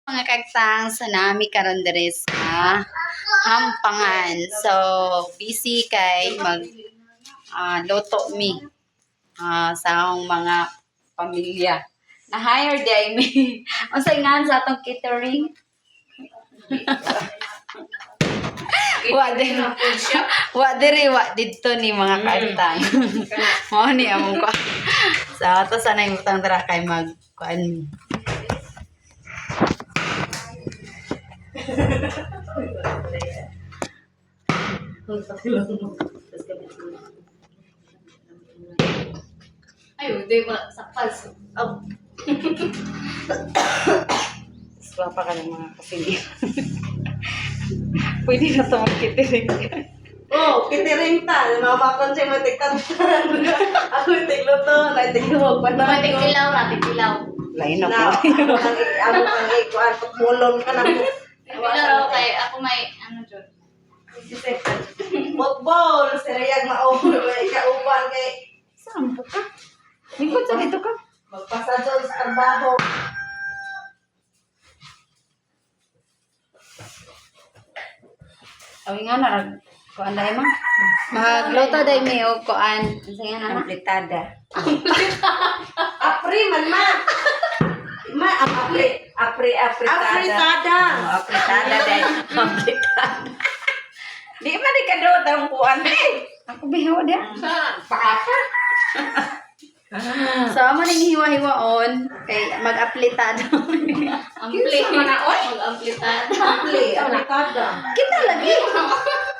Mga kagtang sa nami karon diri sa Hampangan. So busy kay mag luto mi sa akong mga pamilya. Na-hire di ay mi. Unsay ngan sa atong catering? Wa diri. Wa diri, wa didto ni mga kaagtang. Mao ni among ko. Sa ato sana imutang dara kay mag kuan mi. Ay, hindi mo sakpal. Oh. Swapa ka ng mga kasini. Pwede na sa mag-catering. Oh, kitiring ta. Mama kon siya matiktan. Ako yung tigluto, na tigluwag pa na. May tigtilaw ra, tigtilaw. Lain na Na, po. ang ako ang ikuan putbulon ka na. Tigtilaw raw kay ako may ano jud. Football, sirayag mao may kauban kay Saan po ka? Lingkod sa dito ka. magpasa doon sa trabaho. Awi nga na rag kuan dai ma. Magluto dai mi og kuan. Unsa nga na? Amplitada. Apri man ma. Ma, apri. Apri, apritada. Afritada. Oh, apritada dahil. Apritada. Di man di ka doon ang kuan eh. Ako bihaw dia. Saan? Paapa. So amo ning hiwa-hiwaon kay mag-aplitado. Ampli. Kinsa man na, oy? Mag-amplitada. Apri, afritada. Kita lagi.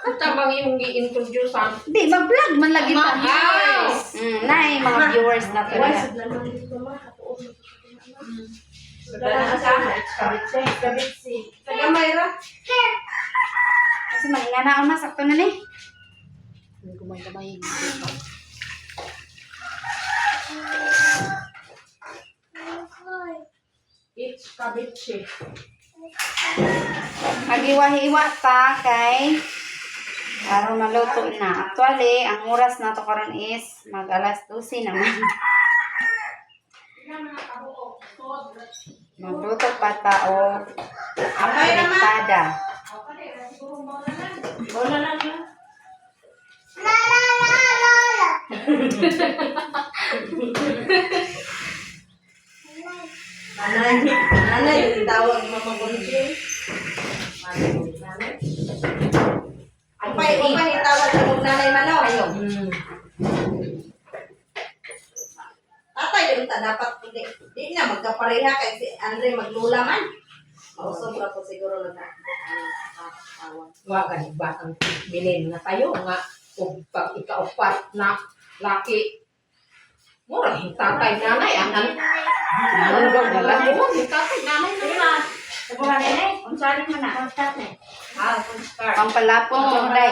Ito bang imong gi-introduce ang Di mag-vlog man lagi ta. Mga viewers. Nay mga viewers na to. Why sud na dito ma? Wala sa kabitse, kabitse. Sa gamay ra. Kasi man nga na ma sakto na ni. Gumay-gumay. It's kabitse. Magiwa-hiwa pa kay aron maluto na. Actually, ang oras na to karon is mag alas 12 naman. Magluto pa ta og apritada. Wala na lang. Nanay, nanay, yung tawag Mama Gunjing. Nanay. Upay, upay, tawag na mong nanay manaw. Ayaw. Tatay, di ta dapat, hindi, di na magkapareha kay si Andre maglula man. Mausog ra po siguro na tawag. Wa gani ba ang bilin nga tayo nga ug pag ikaupat na laki. Mura yung tatay nanay ang nan. Ano ba dala mo yung tatay nanay na. Ah, start. Pampalapon tong day.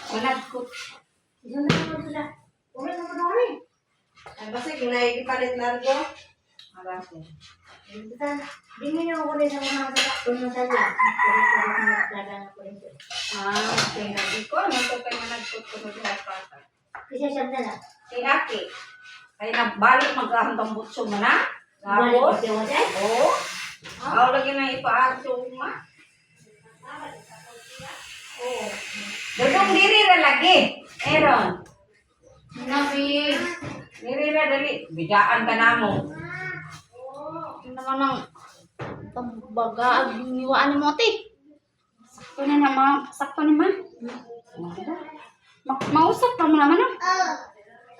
Wala ko. Ay, basta kinaikipalit largo. Ah, okay. Ko ano to kay managkot ko diha pa. Kay Aki. Kay nagbalik magkahantang butso man na. Tapos, oo. Aw lagi na ipaadto ma. Oo. Dudong diri ra lagi. Meron. Nabi. Diri ra dali. Bidaan ka namo. Ano naman ang pambaga ang niwaan ni Mote. Sakto na na ma. Sakto na ma. Ma mausap pa mo naman ah.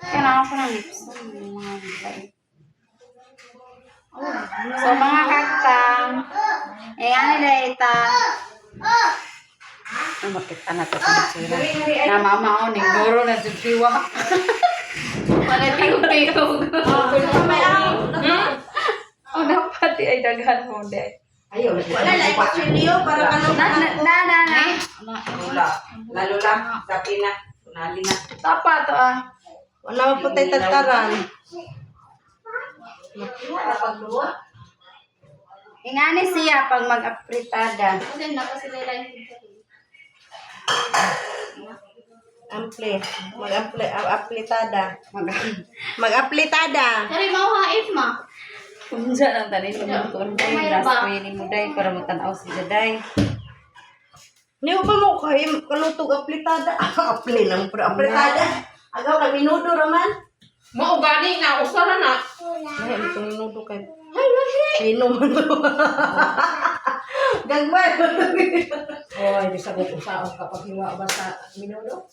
Kailangan ko ng lips. Mga bait. So mga kaktang, eh ano na ita? Ano makita na to sa tsura? Na mama o ning guro na jud piwa. Wala tihog-tihog. May ang, O dapat di ay daghan mo di. Ayaw lagi. wala lang kutsilyo para kanong Na na na na. na. Lula. Lalo lang. Sabi na. Kunali na. Tapa to ah. Wala pa po tayo tagtaran. Ingani siya pag mag-apritada. Kasi na kasi nila yung Ample. Mag-ample, aplitada. Mag-aplitada. Kari mao haif ma. Unsa lang tanin mo ko day last way ni mo day para matanaw si Jaday. Niyo pa mo kay kalutog aplitada. Aple lang pero aplitada. Agaw kay minudo raman. Mao gani na usa na na. Ay, itong minudo kay. Ay, lahi. Sino man to? Gagmay. Oy, bisag og usaon kapag hiwa ba sa minudo.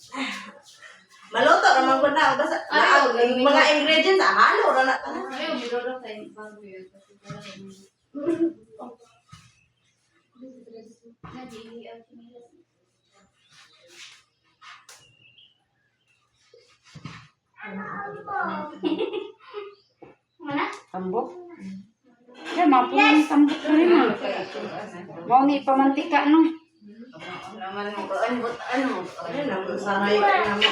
Maluto raman ko na basta Ay, na, mga ingredients ah, halo ra na tanan. Ayaw, biloro kay bago yun. Kasi wala kay- Mana? Tambok. Ya mapuno ng tambok na rin ah. Mao ni pamantika no. Ano na mo saray na mo.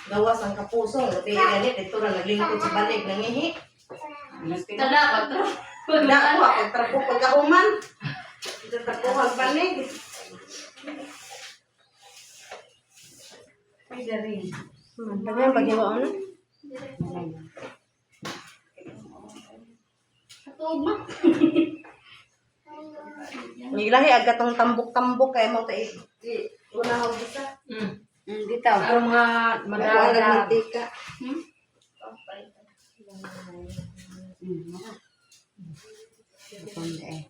Gawas ang kapusong, buti gani dito ra naglingkod sa banig nangihi. Tala ka to. Da ko ako trapo pagkauman. Dito trapo ang banig. Ay dari. Tagal paghiwa na. Katuog ma. Nilahi agad tong tambok-tambok kay mo tay. Una ho bisa. Dito. Aron mga Wala madara. mantika. Hmm? Mara. Kundi eh.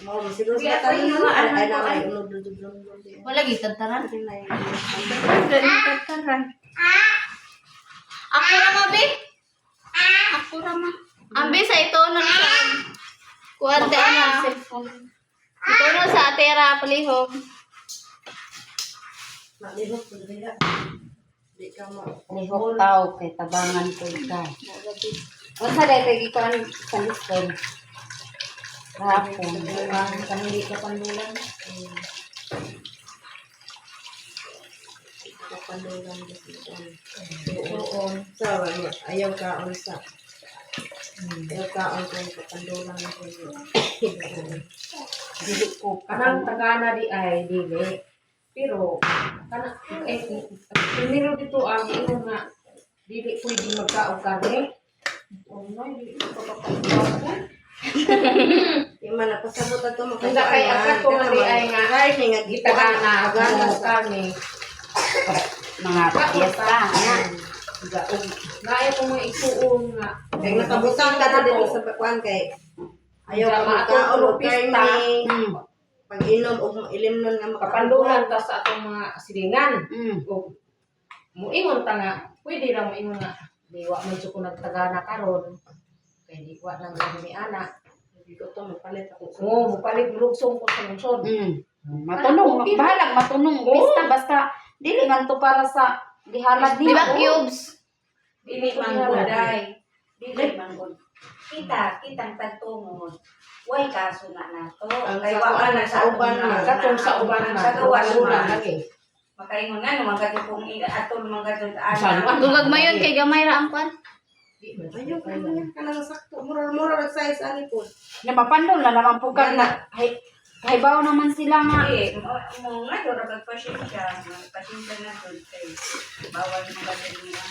Mo siguro sa tanan na ay na ay unod dudong. Wala gitad taran. Taran. Ako ra ma be. Ako ra ma. Ambe sa ito na sa kuan te na. Ito na sa atera palihog. Malihok pud dira. Di ka mo. Lihok tao kay tabangan ko ka. Unsa day kay gikuan sa lisod? Hapon. Kami di ka pandulan. Kapandulan Oo. Sa ayaw kaon sa. Ayaw kaon kung kapandulan ko. Dili ko Kanang tagana di ay dili. Pero kana eh primero dito ang ingon nga dili pwede magkaog karne. Oh no, dili ko papakaon. Di man napasabot ato mo Ang kay ang kato nga di ay nga karne nga gitagana gitagana mo sa karne. Mga piyesta ana. Gaog. Naay ko mga isuon nga. Kay nakabutang ka na dito sa kuan kay ayaw ka magkaon og karne. Pag inom og ilimnon nga Kapandulan ta sa atong mga silingan. O muingon ta nga, pwede ra muingon nga di wa man jud ko nagtagana karon. Kay di wa nang gani ni ana. Hindi ko to mapalit ako. Oo, mupalit mulugsong ko sa lungsod. Matunong, bahalag matunong pista basta dili man to para sa gihalad Di ba nila. cubes? Dili man gud ay. Dili man gud. Kita, kitang tagtungod. Way kaso na nato. Ang Kay sa wa kuan, man sa uban man. Katong sa uban man. Sa gawas Wala man. lagi. Makaingon nga no mga kung atol mga gadto Saan ana. man? Dugag mayon kay gamay ra ang kuan. Di man. Ayaw ka na kanang sakto mura mura size ani po. Na mapandol na naman po ka na. Hay haybaw naman sila nga. Eh, mo mo nga do ra kag pasensya, pasensya na jud kay bawal mga gadto nila.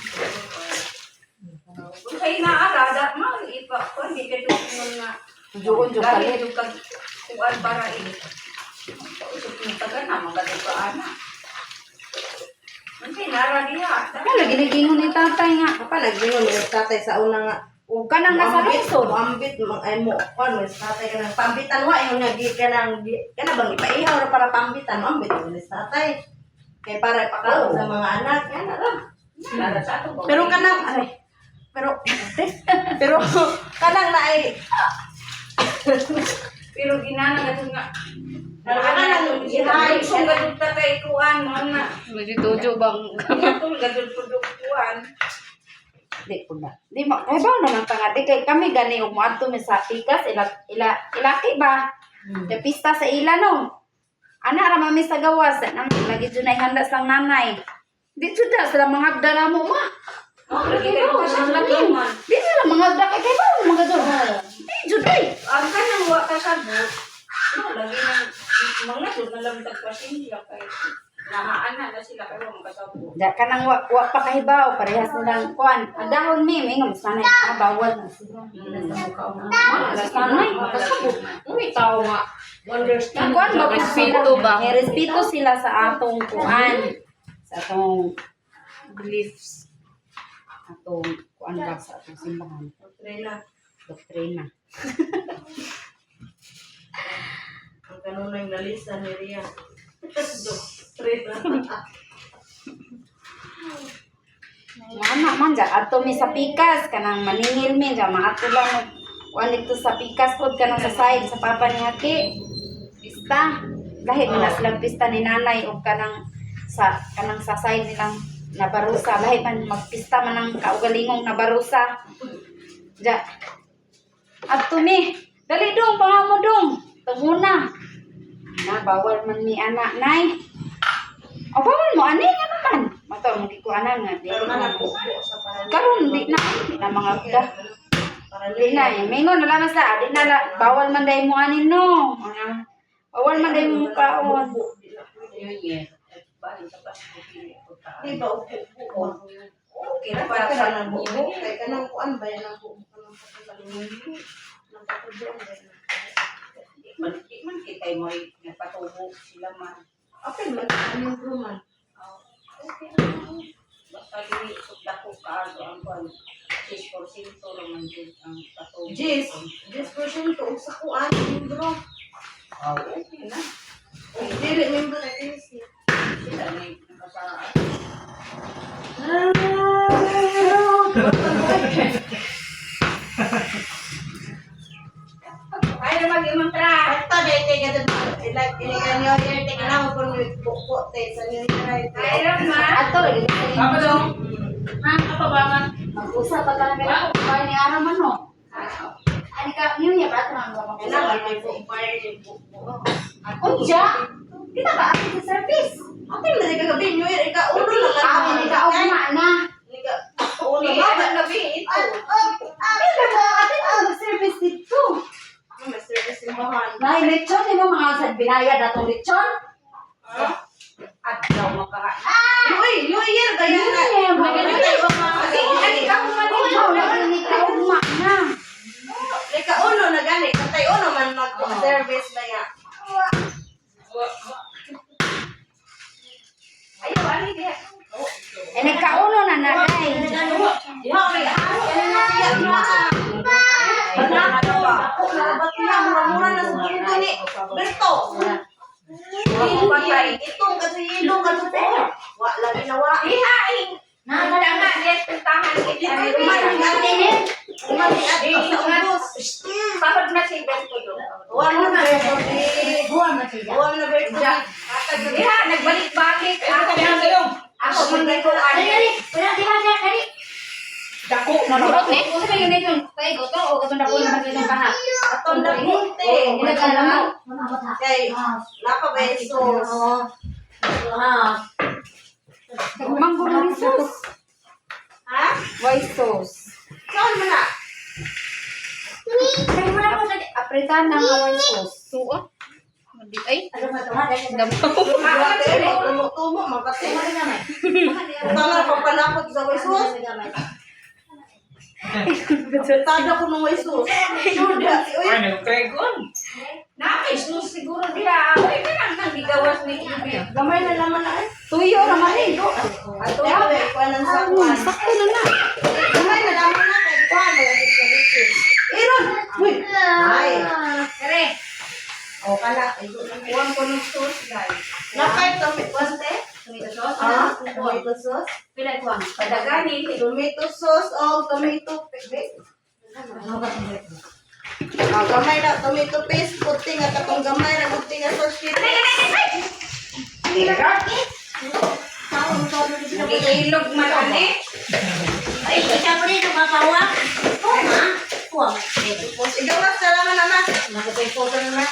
Kung kay naara da ma ipa kon di ka ingon nga Juon jud Dahil kalit. yung kag kuan para i usok yung taga na mga gadto ana. Unsay nara diha? Wala ginigingon ni tatay nga. Apa naglingon mo tatay sa una nga. Ug kanang nasa lungsod. Ambit mo ay mo kuan mo tatay kanang pambitan wa ingon nga gi kanang kana bang ipaihaw ra para pambitan mo ambit mo ni tatay. Kay para ipakaon sa mga anak yan ra. Nara sa ato ba? Pero kanang ay pero pero kanang na ay Pero ginana nga nga. Kanang gihay Kung gadto ta kay kuan mo na. Medyo tujo bang. Atol gadto pud kuan. Di ko na. Di ma haybaw naman ta nga di kay kami gani ug moadto mi sa tikas ila ila ilaki ba. Mm. Pista sa ila no. Ana ra mami sa gawas nang lagi jud na ihanda sang nanay. Di jud na sila mga na mo ma. Oh, lagi kayo kasabot man. Di sila mga kay kay ba mga jud. Di jud ay. Ang kanang wa kasabot. No, lagi nang Mga doon na lang tagpasensya kay nahaana na sila kayo makasabo. Da kanang wa pa kahibaw parehas nilang kuan. Ang dahon mi may sanay ah, bawal na sila. Mana sanay makasabot. Uy, tao nga. Understand. Kuan ba Respeto ba? May respeto sila sa atong kuan. Sa atong beliefs. Atong kuan ba sa atong simbahan. Doktrina. Doktrina. Ang kanunay nalisa ni Ria. Doktrina. Mana man ja adto mi sa pikas kanang maningil mi ja maato lang kuan dito sa pikas pod kanang sa side sa papa ni Haki. Pista. Lahi man na silang pista ni nanay og kanang sa kanang sa side nilang nabarusa lahi man magpista man ang kaugalingong nabarusa. Ja. Adto mi. Dali dong pangamo dong. Tunguna. Na bawal man mi ana nay. O bawal mo ani nga naman. Mato mo gikuanan nga di. Pero man ang buko sa parang. Karon di na mga ka. Di na eh. Mingon na lang sa di na la, bawal man dai mo ani no. Mga bawal man dai mo kaon. New Year. Bali sa Pasko dili ko ta. Di ba upo-upo? Okay ra Para para sa sa nang New buko. Year. Kay kanang kuan ba yan ang buko kanang patuloy. Nang patuloy ba yan? Di man kita mo nagpatubo sila man. Apil man ang bro man. Okay lang. Basta dili sugda ko kaago ang kuan. 6% ra man jud ang patubo. Jis, jis porsyento og sa kuan bro. Ah, okay na. Og dili membro na jis. Sila ni nakasa. Ay, mag imong tra. Basta dai kay gadto like ini ka New Year te kana mo pun buko te sa New Year ay te. Ay, ma. Ato eh. Apa dong? Ha, Apa ba man? mag-usap pa talaga ako kay ni Ara man no. Ani ka New Year ba ato nang Kana mag-usap. man may buko buko. Unja? Kita ba ato sa service? Apil man ka gabi New Year ika uno lang. Ah, ini ka ugma na. Ika uno Eh, ba? ano gabi ito? Kita ba ato ang service dito? May service simbahan. Nay lechon ni mo mga sa binayad atong lechon. Adlaw maka. Uy, New Year ba yan? New Year ba? Agi ka man Ikaw na ini ka ugma na. Ika uno na gani, katay uno man mag-service ba ya. Ayo, ani diha. Eh nagkauno na na ay. Diha may Mura-mura na sa punto ni Berto. Patay. Itong kasi ilong kasi po. Wa lagi na wa. Diha ing. Wala nga, yes, puntahan kita. Uman ni ato sa ubos. Pahod na si Berto do. Wa mo na Berto. Buwan na siya. Wa mo na Berto. Diha, nagbalik-balik. Ako ako man ko ani. Dako na naman. Kurot ni? Usa may unit yung paigo to o katong dako naman itong paha. Atong dakunte. Kay napa ba sauce? Manggo na sauce. Ha? White sauce. Saan mo na? Apretan na ang white sauce. Tuo. Madi ay. Tumo-tumo, mapatay. Tama na pagpanakot sa way sauce. Tada ko ng way sauce. Sure ba? Uy, Ay, nagkaigon. Naay, snooze siguro diha. Uy, kanang nang gigawas ni Ibi. gamay na naman na eh. Tuyo raman eh. Ato na ba kuan ang sakuan. Sakto na na. Gamay na naman na kay kuan ba sa litid. Iron. Uy. Ay. Kere, O kana, kuwan ko ng sauce guys. Nakay tomato kuan te? Tomato sauce. Ah, tomato sauce. Pila kuwan. Padagani. Tomato sauce o tomato paste. Ah, gamay na tomato paste puti nga katong gamay ra puti nga sauce. Ilog man ani. Tapos igawas na naman naman. Nakapay photo naman.